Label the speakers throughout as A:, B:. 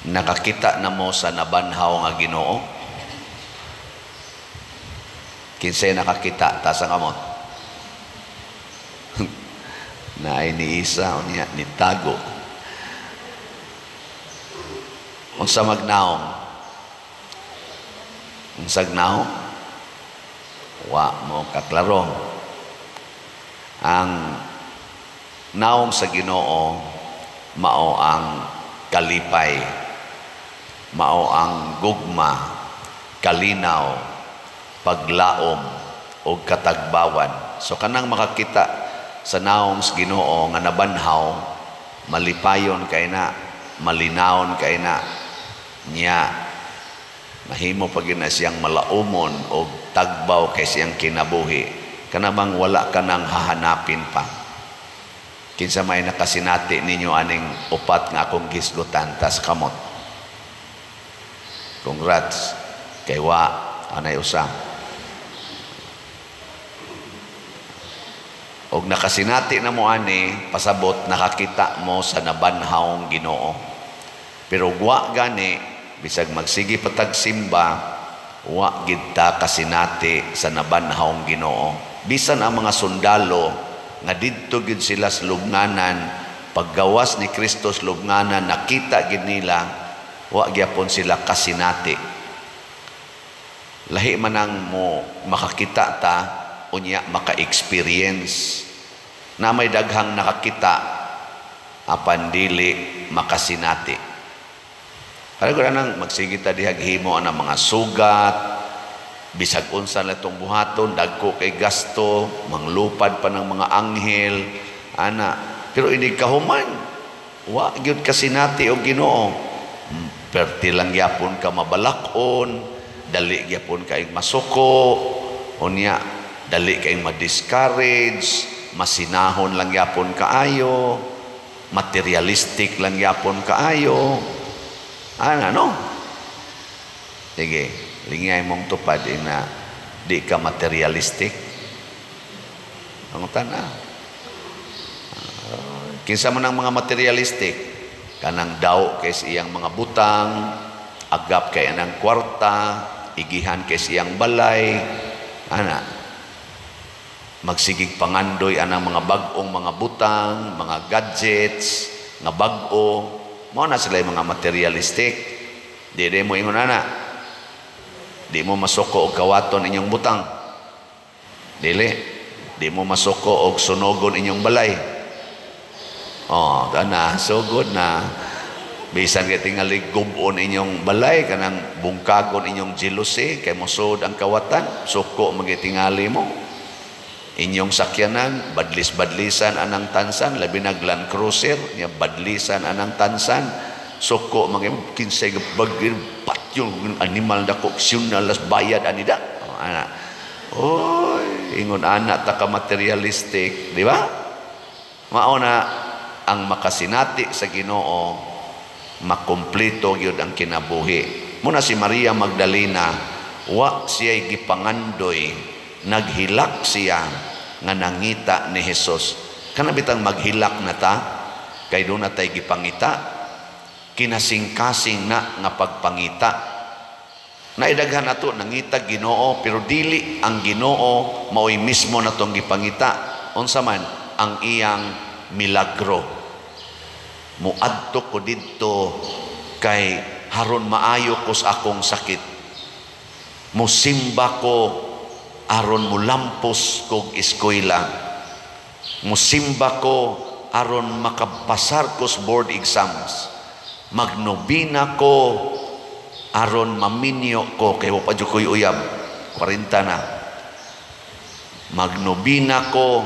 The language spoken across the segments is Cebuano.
A: Nakakita na mo sa nabanhaw nga Ginoo? Kinsay nakakita, taas ang kamot. Naay ni isa unya nitago. Unsa magnaong? Unsag naong? Wa mo kaklaro. Ang naong sa Ginoo mao ang kalipay, mao ang gugma, kalinaw, paglaom o katagbawan. So kanang makakita sa naong sa Ginoo nga nabanhaw, malipayon kay na, malinawon kay na niya, mahimo pa gyud na siyang malaumon o tagbaw kay siyang kinabuhi. Kana bang wala ka nang hahanapin pa. Kinsa may nakasinati ninyo aning upat nga akong gisgutan, tas kamot. Congrats. Kay wa anay usa. Og nakasinati na mo ani, pasabot nakakita mo sa nabanhawng Ginoo. Pero wa gani, bisag magsige patag simba, wa gid ta kasinati sa nabanhawng Ginoo. Bisan ang mga sundalo nga didto gid sila sa lubnganan, paggawas ni Kristo sa lubnganan, nakita gid nila, wa gyapon sila kasinati. Lahi man ang mo makakita ta, unya maka-experience. Na may daghang nakakita, apan dili makasinati. Para ko nang magsige ta diha himo ang mga sugat, bisag unsa na itong buhaton, dagko kay gasto, manglupad pa ng mga anghel, ana. Pero hindi kahuman, wa gyud kasinati og Ginoo. Perti lang gyapon ka mabalakon, dali gyapon kay masuko, unya dali kay ma-discourage, masinahon lang gyapon kaayo, materialistic lang gyapon kaayo. Ana, no? Sige, lingay mong tupad ina di ka materialistic. Ang tana. Kinsa man ang mga materialistic, kanang daw kay iyang mga butang, agap kay anang kwarta, igihan kay iyang balay, ana. Magsigig pangandoy anang mga bag-ong mga butang, mga gadgets, nga bag-o. Mao na sila yung mga materialistic. Di di mo ingon ana. Di mo masuko og kawaton inyong butang. Dili. Di mo masuko og sunogon inyong balay. Oh, ana, sugod na. Bisan kay tingali gubon inyong balay, kanang bungkagon inyong jealousy, kay mosud ang kawatan, suko magitingali mo. Inyong sakyanan, badlis-badlisan anang tansan, labi na Land Cruiser, nya badlisan anang tansan, suko mga kinsay bagin patyon animal dako las bayad anida. Oh, ana. Oy, ingon ana ta ka materialistic, di ba? Mao na ang makasinati sa Ginoo, makumpleto gyud ang kinabuhi. Muna si Maria Magdalena, wa siya gipangandoy, naghilak siya nga nangita ni Jesus. Kana bitang maghilak na ta, kay doon na tay gipangita, kinasingkasing na nga pagpangita. Naidaghan nato nangita Ginoo, pero dili ang Ginoo maoy mismo natong gipangita. Unsa man ang iyang milagro. Muadto ko didto kay haron maayo ko sa akong sakit. Musimba ko aron mulampos kog eskwela. Musimba ko aron makapasar ko sa board exams. Magnobina ko aron maminyo ko kay wa pa jud koy uyab, 40 na. Magnobina ko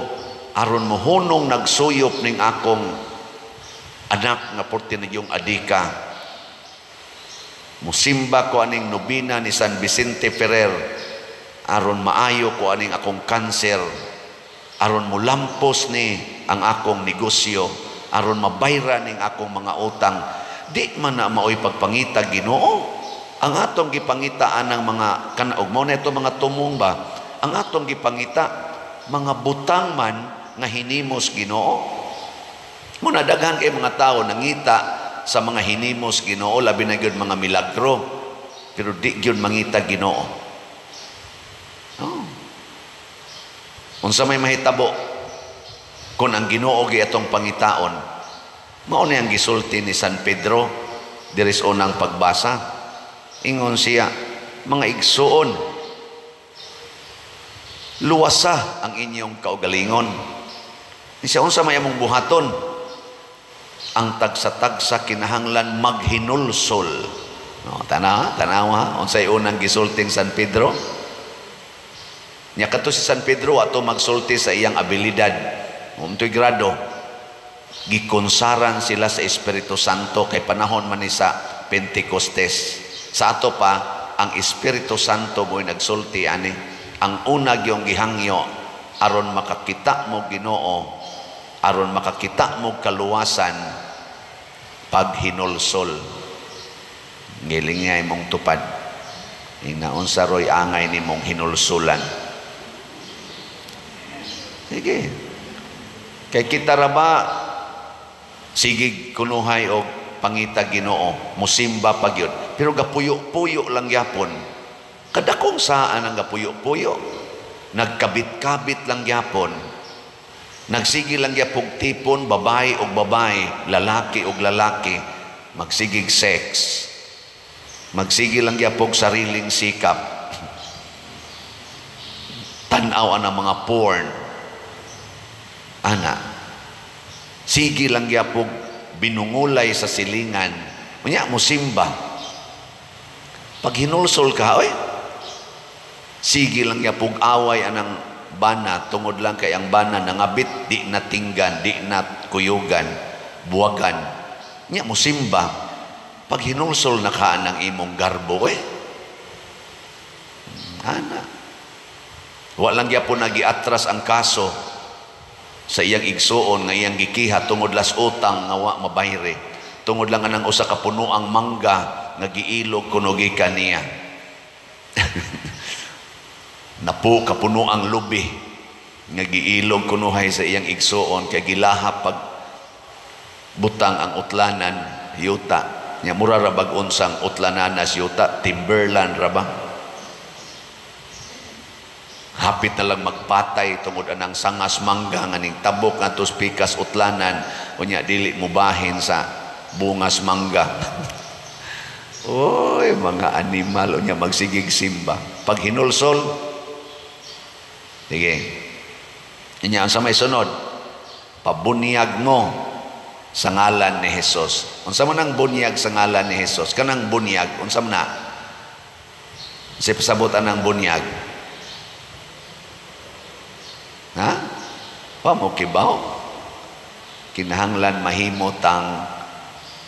A: aron mohunong nagsuyop ning akong anak nga porte na yung adika. Musimba ko aning nobina ni San Vicente Ferrer aron maayo ko aning akong kanser, aron mulampos ni ang akong negosyo, aron mabayra ning akong mga utang. Di man na maoy pagpangita Ginoo. Ang atong gipangitaan ng mga kanaog mao na ito mga tumong ba, ang atong gipangita mga butang man nga hinimos Ginoo. Muna daghan kay mga tao nangita sa mga hinimos Ginoo, labi na gyud mga milagro, pero di gyud mangita Ginoo. Oh. Unsa may mahitabo kung ang Ginoo gi atong pangitaon? Mao ni ang gisulti ni San Pedro diri sa unang pagbasa. Ingon siya, "Mga igsuon, luwasa ang inyong kaugalingon." Siya, unsa may among buhaton? Ang tagsa-tagsa kinahanglan maghinulsol. No, tanawa, tanawa, unsay unang gisulting San Pedro? Nya kato si San Pedro ato magsulti sa iyang abilidad. Untoy grado gikonsaran sila sa Espiritu Santo kay panahon man ni sa Pentecostes. Sa ato pa ang Espiritu Santo mo'y nagsulti ani. Ang una gyung gihangyo aron makakita mo Ginoo, aron makakita mo kaluwasan, paghinulsol. Ngiling nga imong tupad. Inaunsa roy angay nimong hinulsulan? Sige. Kay kita ra ba sige kunuhay og pangita Ginoo, musimba pa gyud. Pero gapuyo-puyo lang gyapon. Kadakong saan ang gapuyo-puyo? Nagkabit-kabit lang gyapon. Nagsige lang gyapon tipon, babae og babae, lalaki og lalaki, magsigig sex. Magsige lang gyapon sariling sikap. Tan-aw ang mga porn. Ana. Sige lang gyapon binungulay sa silingan. Unya musimba. Pag hinulsol ka, oy, sige lang gyapon away anang bana tungod lang kay ang bana nangabit, di na tinggan, di na kuyugan, buwagan. Nya musimba. Pag hinulsol na ka ng imong garbo, eh. Ana. Wa lang gyapon nagiatras ang kaso sa iyang igsuon nga iyang gikiha tungod las utang nga wa mabayre. Tungod lang anang usa ka punoang mangga nga giilog kuno gikan niya. Napo ka punoang lubi nga giilog kunuhay sa iyang igsuon kay gilaha pag butang ang utlanan yuta. Nya mura ra bag unsang utlananas yuta, timberland ra ba? Hapit na lang magpatay tungod anang sangas mangga nga ning tabok ngadto pikas utlanan, unya dili mubahin sa bungas mangga. Oy, mga animal, unya magsigig simba. Pag hinulsol, sige. Inya ang sa may sunod, pabunyag mo sa ngalan ni Jesus. Unsa man ang bunyag sa ngalan ni Jesus? Kanang bunyag, unsa man na? Si pasabutan ang bunyag. Ha? Wa mo kibaw? Kinahanglan mahimot ang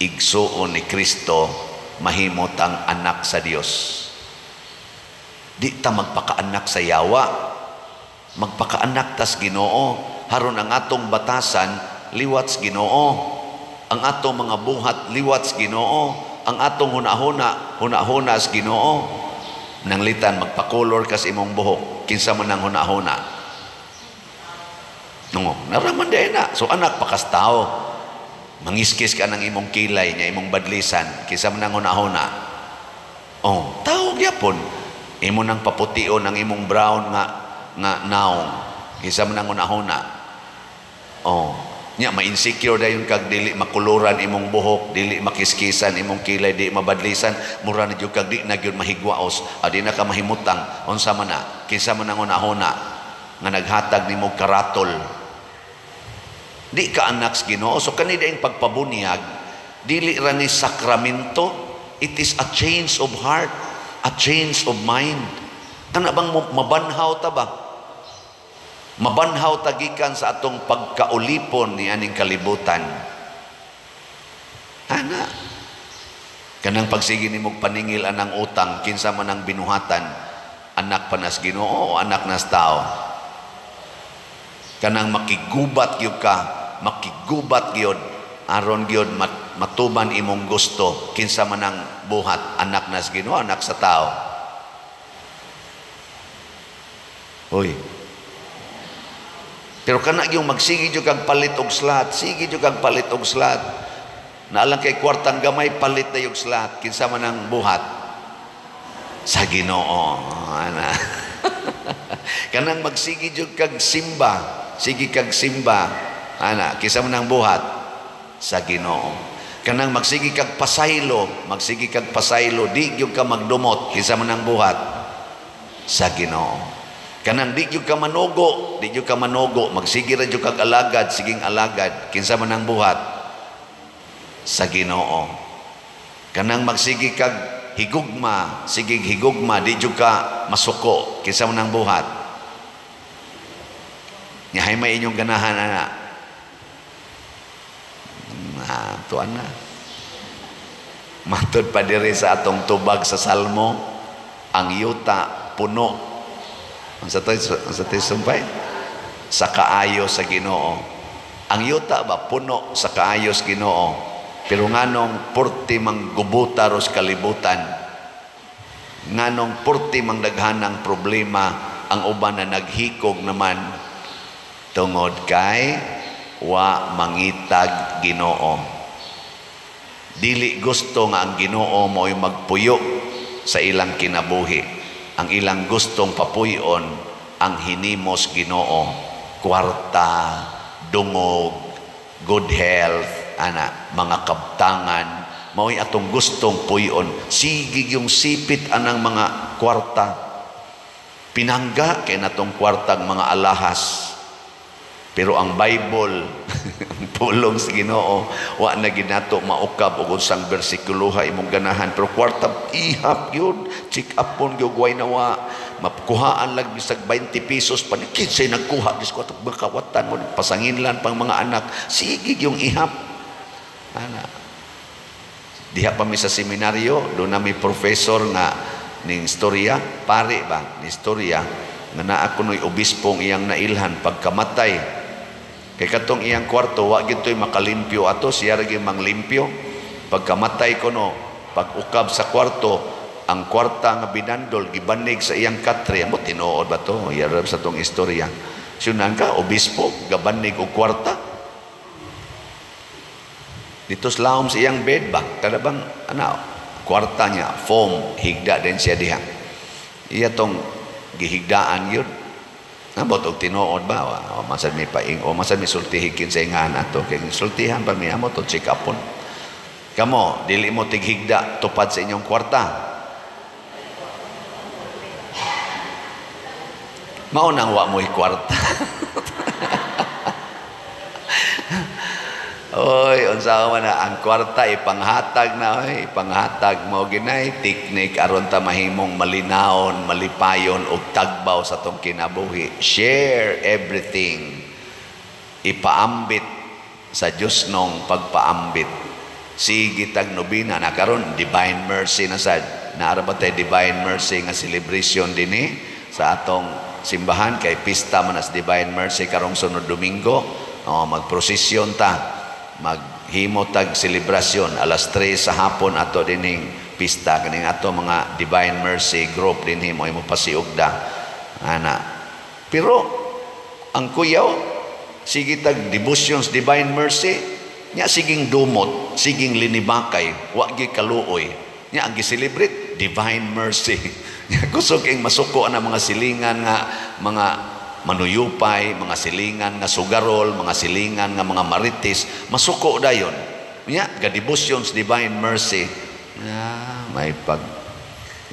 A: igsuon ni Kristo, mahimot ang anak sa Dios. Di ta magpakaanak sa yawa, magpakaanak tas Ginoo. Haron ang atong batasan liwat sa Ginoo, ang atong mga buhat liwat sa Ginoo, ang atong hunahuna hunahuna sa Ginoo. Nanglitan magpakolor kas imong buhok, kinsa man ang hunahuna? No, naraman di na. So anak pakas tao. Mangiskis ka ng imong kilay nya imong badlisan, kinsa man ang hunahuna? Oh, tao gyapon. Imo nang papution ang imong brown nga nga naong, kinsa man ang hunahuna? Oh, nya ma-insecure dayon kag dili makuluran imong buhok, dili makiskisan imong kilay, di mabadlisan, mura na jud kag di na gyud mahigwaos, di na ka mahimutang. Unsa man na? Kinsa man ang hunahuna nga naghatag nimo karatol? Di ka anak sa Ginoo. So kani ang pagpabunyag, dili ra ni sakramento, it is a change of heart, a change of mind. Kana bang mabanhaw ta ba? Mabanhaw ta gikan sa atong pagkaulipon ni aning kalibutan. Ana. Kanang pagsige nimo paningil anang utang, kinsa man ang binuhatan, anak pa nas Ginoo o anak nas tao? Kanang makigubat gyud ka, makigubat gyud aron gyud matuman imong gusto, kinsa man ang buhat, anak nas Ginoo, anak sa tao? Hoy. Pero kana yung magsige jud kag palit og slot, sige jud kag palit og slot. Naalang kay kwartang gamay, palit na yung slot. Kinsa man ang buhat? Sa Ginoo. Ana. Kanang magsige jud kag simba, sige kag simba. Ana, kinsa man ang buhat? Sa Ginoo. Kanang magsige kag pasaylo, magsige kag pasaylo, di gyud ka magdumot, kinsa man ang buhat? Sa Ginoo. Kanang di gyud ka manugo, di gyud ka manugo, magsige ra gyud kag alagad, siging alagad, kinsa man ang buhat? Sa Ginoo. Kanang magsige kag higugma, sige higugma, di jud ka masuko, kinsa man ang buhat? Nya may inyong ganahan ana. Na, tuan na. Matud pa diri sa atong tubag sa Salmo, ang yuta puno. Ang sa to'y sumpay? Sa kaayo sa Ginoo. Ang yuta ba puno sa kaayo sa Ginoo? Pero nganong purti mang gubuta ros kalibutan, nganong purti mang daghanang problema, ang uban na naghikog naman tungod kay wa mangitag Ginoo. Dili gusto nga ang Ginoo mo'y magpuyo sa ilang kinabuhi. Ang ilang gustong papuyon ang hinimos Ginoo, kwarta, dungog, good health, ana, mga kabtangan, mao'y atong gustong puyon. Sige yung sipit anang mga kwarta. Pinangga kay natong kwartang mga alahas. Pero ang Bible, ang pulong sa Ginoo, wa na ginato maukab og unsang bersikuloha imong ganahan. Pero kwarta ihap gyud, check up pon gyud way nawa. Makuhaan lang bisag 20 pesos pa ni kinsay nagkuha dis kwarta, makawatan mo pasanginlan pang mga anak. Sige yung ihap. Ana. Diha pa mi sa seminaryo, doon na may professor nga ning istorya, pare ba, ni istorya, nga naa kuno'y obispong iyang nailhan pagkamatay. Kay katong iyang kwarto, wa gyud to'y makalimpyo ato, siya ra gyud manglimpyo. Pagkamatay kuno, pag-ukab sa kwarto, ang kwarta nga binandol gibanig sa iyang katre. Amo tinuod ba to? Iya ra sa tong istorya. Sunan ka obispo gabanig og kwarta. Dito sa laom sa iyang bed ba? Kada bang ana kwarta niya, foam, higda din siya diha. Iya tong gihigdaan yun. Nabot og tinuod ba? O masad mi paing o masad mi sultihi kinsa ingan ato kay sultihan pa mi amo to check upon. Kamo dili mo tighigda tupad sa inyong kwarta. Mao nang wa mo'y kwarta. Oy, unsa man na ang kwarta ipanghatag na, oy, ipanghatag mo ginay teknik aron ta mahimong malinawon, malipayon og tagbaw sa tong kinabuhi. Share everything. Ipaambit sa Dios nong pagpaambit. Sige tag nobina na karon Divine Mercy na sad. Naara ba tay Divine Mercy nga celebration dinhi sa atong simbahan kay pista man as Divine Mercy karong sunod Domingo. Oh, magprosesyon ta. Maghimo tag selebrasyon alas 3 sa hapon ato dinhing pista kaning ato mga Divine Mercy group dinhi mo imo pasiugda ana. Pero ang kuyaw sige tag devotions Divine Mercy nya siging dumot, siging linibakay, wa gyud kaluoy. Nya ang gi-celebrate Divine Mercy. Nya kusog ing masuko ana mga silingan nga mga manuyupay, mga silingan nga sugarol, mga silingan nga mga marites, masuko dayon. Nya ga-devotions Divine Mercy. Ah, may pag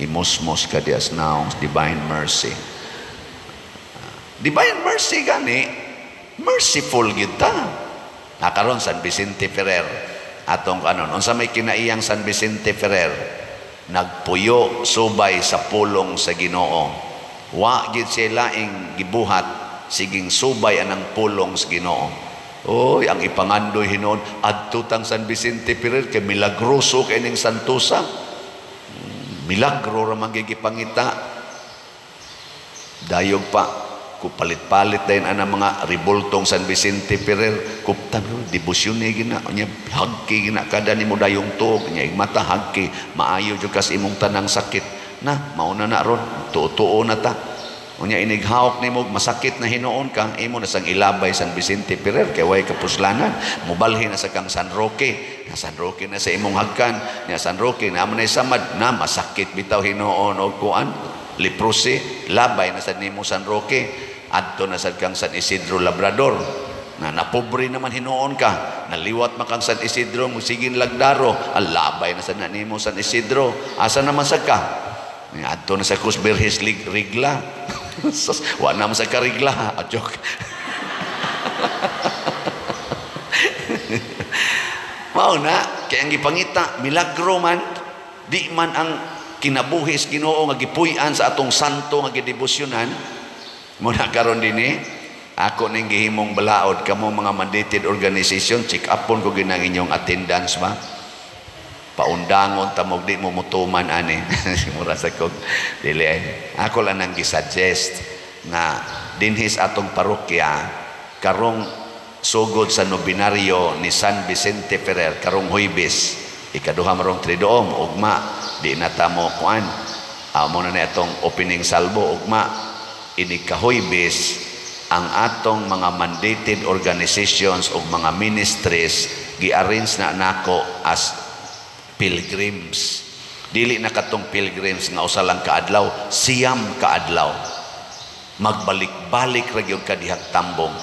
A: imusmos ka dias naong Divine Mercy. Divine Mercy gani, merciful gyud ta. Nakaron San Vicente Ferrer atong kanon, unsa may kinaiyang San Vicente Ferrer? Nagpuyo subay sa pulong sa Ginoo. Wa gid siya laing gibuhat, siging subay anang pulong sa Ginoo. Oy, ang ipangandoy hinon adto tang San Vicente Ferrer kay milagroso kay ning santosa. Milagro ra man gyud gipangita. Dayog pa kupalit-palit dayon ana mga ribultong San Vicente Ferrer, kuptan debosyon ni gina nya hagki gina kada nimo dayong tuog nya igmata hagki maayo jud kas imong tanang sakit. Na, mauna na ron, tuo-tuo na ta. Unya inighawk nimo masakit na hinuon ka, imo na sang ilabay San Vicente Ferrer kay way kapuslanan. Mubalhin na sa kang San Roque. Na San Roque na sa imong hagkan. Nya San Roque na mo na samad na masakit bitaw hinuon og kuan leprosy, labay na sad nimo San Roque. Adto na sad kang San Isidro Labrador. Na napobre naman hinuon ka, naliwat man kang San Isidro, musigin lagdaro, ang labay na sad na nimo San Isidro. Asa naman sad ka? Adto na sa Cruz Berhes Rigla. Wa na man sa karigla. A joke. Mao na kay ang gipangita milagro man, di man ang kinabuhi sa Ginoo nga gipuy-an sa atong santo nga gidebosyonan. Mo na karon dinhi ako ning gihimong balaod kamo mga mandated organization, check upon ko ginang inyong attendance ba. Paundangon tamog di mo mutuman ani. Mura sa kog dili ako lang nang gisuggest nga dinhi sa atong parokya karong sugod sa nobinaryo ni San Vicente Ferrer karong Huwebes, ikaduha marong Triduum, ugma di na ta mo kuan amo na ni atong opening salvo ugma ini kahuybes ang atong mga mandated organizations ug mga ministries gi-arrange na nako as pilgrims. Dili na katong pilgrims nga usa lang kaadlaw, siyam kaadlaw. Magbalik-balik ra gyud ka dihang tambong.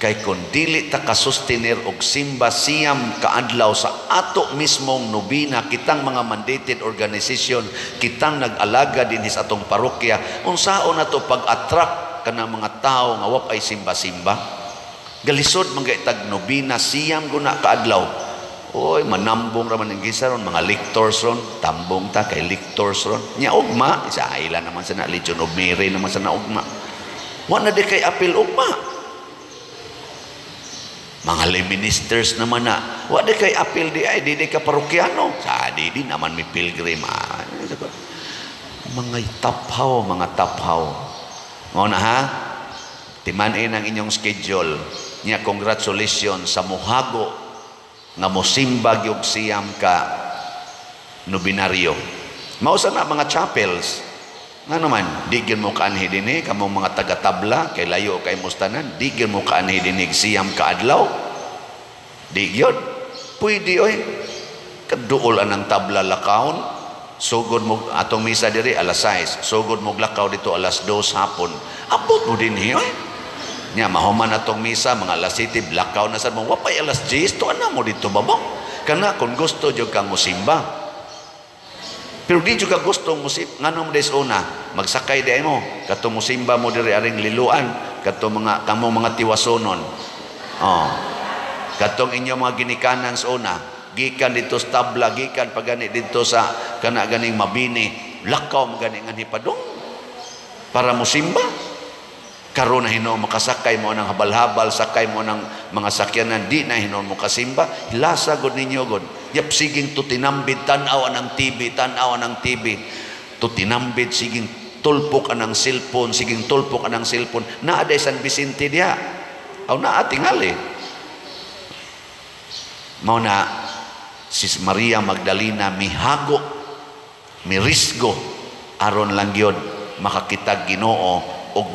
A: Kay kun dili ta kasustenir og simba siyam kaadlaw sa ato mismong nobina, kitang mga mandated organization, kitang nag-alaga dinhi sa atong parokya, unsaon nato pag-attract kanang mga tawo nga wa pay simba-simba? Galisod man gay tag nobina siyam guna kaadlaw. Oy, manambong ra man ang gisa ron, mga lectors ron, tambong ta kay lectors ron. Nya ugma, isa ila naman sa na Legion of Mary naman sa na ugma. Wa na di kay apil ugma. Mga lay ministers naman na, wa di kay apil di ay, di di ka parokyano. Sa di di naman may pilgrim. Ah, mga taphaw, mga taphaw. Ngona ha? Timanin ang inyong schedule. Nya congratulations sa muhago nga mosimba gyud siyam ka nobinaryo. Mausa na mga chapels. Nga naman, di gyud mo kaanhi dinhi kamong mga taga-tabla kay layo kay mustanan, di gyud mo kaanhi dinhi siyam ka adlaw. Di gyud. Pwede oy. Kaduol anang tabla lakawon. Sugod mo atong misa diri alas 6, sugod mo lakaw dito alas 2 hapon. Abot mo dinhi oy. Nya mahuman atong misa mga alas 7, lakaw na sad mo, wapay alas 10, tuan na mo dito babong. Kana kung gusto jud kang mosimba. Pero di jud ka gusto mosimba, ngano mo des una, magsakay di mo kadto mosimba mo diri aring liluan, kadto mga kamo mga tiwasonon. Oh. Kadtong inyo mga ginikanan sa una, gikan dito sa tabla, gikan pagani dito sa kana ganing mabini, lakaw mo gani nganhi padung para mosimba. Karon na hinuon makasakay mo ng habal-habal, sakay mo ng mga sakyanan, di na hinuon mo kasimba, hilasa god ninyo god. Yap siging tutinambid, tan-aw ang TV, tan-aw ang TV. Tutinambid, siging tulpok anang cellphone, siging tulpok anang cellphone. Naa day San Vicente diha. Aw naa tingali. Mao na si Maria Magdalena mihago, mirisgo aron lang gyud makakitag Ginoo ug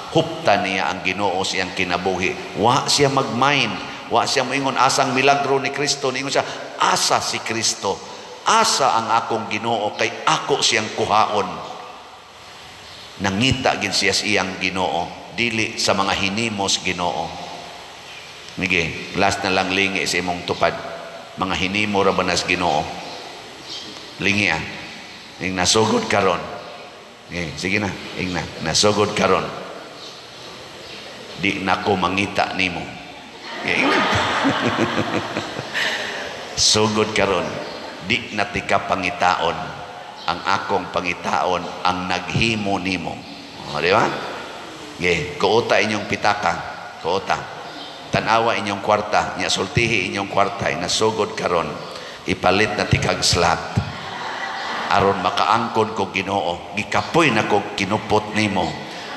A: hupta niya ang Ginoo siyang kinabuhi. Wa siya magmain, wa siya moingon asang milagro ni Kristo, niingon siya asa si Kristo, asa ang akong Ginoo kay ako siyang kuhaon. Nangita gid siya sa iyang Ginoo, dili sa mga hinimos Ginoo. Mige, last na lang lingi sa imong tupad. Mga hinimo ra ba nas Ginoo? Lingi ah. Ing nasugod karon. Sige na, ing na, nasugod karon. Di na ko mangita nimo. Sugod karon, di na tika pangitaon. Ang akong pangitaon ang naghimo nimo. O, di ba? Okay, kuota inyong pitaka, kuota. Tanawa inyong kwarta, nya sultihi inyong kwarta, nasugod karon, ipalit na tikag slot. Aron makaangkon ko Ginoo, gikapoy na ko kinupot nimo.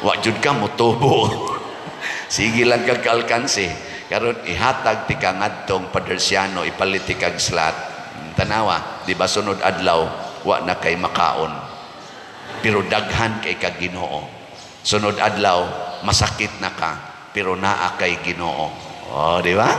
A: Wa jud ka motubo. Sige lang kag kaalkansi. Karon ihatag ti ka ngadtong Padersiano, ipalit ti kag slot. Tanawa, di ba sunod adlaw wa na kay makaon. Pero daghan kay kag Ginoo. Sunod adlaw, masakit na ka, pero naa kay Ginoo. Oh, di ba?